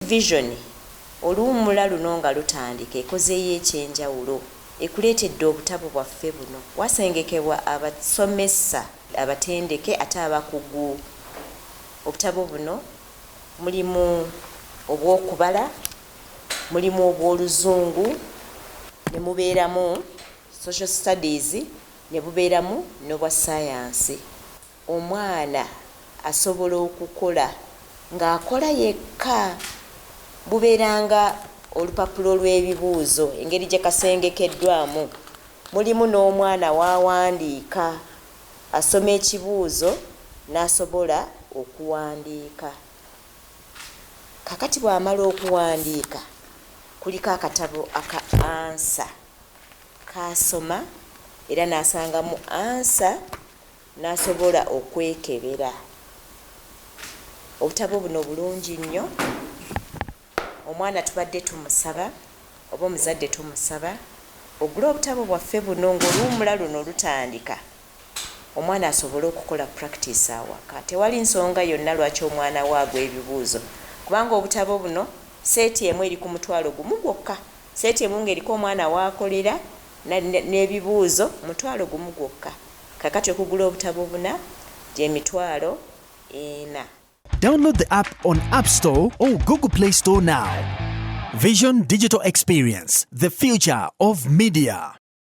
Vision oluwummula luno nga lutandika ekozeeyo ekyenjawulo, ekuleetedde obutabo bwaffe buno. Wasengekebwa abasomesa abatendeke ate abakugu. Obutabo buno mulimu obw'okubala, mulimu obw'Oluzungu, ne mubeeramu Social Studies, ne bubeeramu n'obwa Saayansi. Omwana asobola okukola ng'akola yekka. Bubeera nga olupapula olw'ebibuuzo engeri gye kasengekeddwamu. Mulimu n'omwana w'awandiika, asoma ekibuuzo n'asobola okuwandiika. Kaakati bw'amala okuwandiika, kuliko akatabo aka ansa k'asoma era n'asangamu ansa n'asobola okwekebera. Obutabo buno bulungi nnyo. Omwana tubadde tumusaba oba omuzadde tumusaba ogule obutabo bwaffe buno ng'oluwummula luno lutandika, omwana asobole okukola practice awaka. Tewali nsonga yonna lwaki omwana we agwa ebibuuzo kubanga obutabo buno seeti emu eri ku 10,000 gwokka. Seeti emu ng'eriko omwana w'akolera n'ebibuuzo 10,000 gwokka. Kakati okugula obutabo buna gy'emitwalo 40. Download the app on App Store or Google Play Store now. Vision Digital Experience, the future of media.